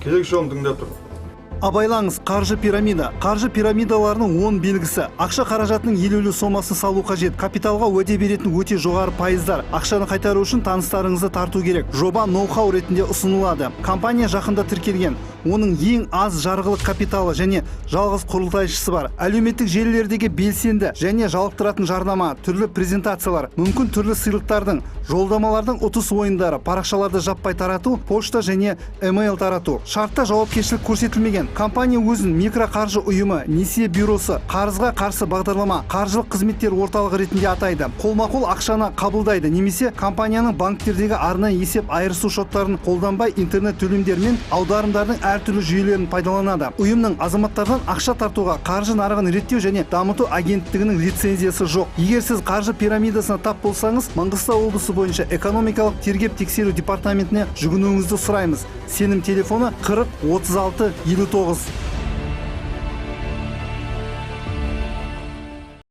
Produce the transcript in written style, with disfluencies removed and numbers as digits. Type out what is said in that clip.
Кезекші жолын тыңдап тұр. Абайлаңыз, қаржы пирамида. Қаржы пирамидаларының 10 белгісі. Ақша қаражатының елеулі сомасын салу қажет. Капиталға уәде беретін өте жоғары пайыздар. Ақшаны қайтару үшін таныстарыңызды тарту керек. Жоба ноу-хау ретінде ұсынылады. Компания жақында тіркелген. Оның ең аз жарғылық капиталы және жалғыз құрылтайшысы бар. Әлеуметтік желілердегі белсенді және жалықтыратын жарнама, түрлі презентациялар, мүмкін түрлі сыйлықтардың, жолдамалардың ұтыс ойындары, парақшаларды жаппай тарату, пошта және email тарату. Шартта жауапкершілік көрсетілмеген. Компания өзін микроқаржы ұйымы, несие бюросы, қарызға қарсы бағдарлама, қаржылық қызметтер орталығы ретінде атайды. Қолма-қол ақшаны қабылдайды немесе компанияның банктердегі арнайы есеп айырысу шоттарын қолданбай, интернет төлемдер мен аударымдардың әртүрлі жүйелерін пайдаланады. Ұйымның азаматтардан ақша тартуға Қаржы нарығын реттеу және дамыту агенттігінің лицензиясы жоқ. Егер сіз қаржы пирамидасына тап болсаңыз, Маңғыстау облысы бойынша экономикалық тергеп тексеру департаментіне жүгінуіңізді сұраймыз. Сенім телефоны 40 36 59.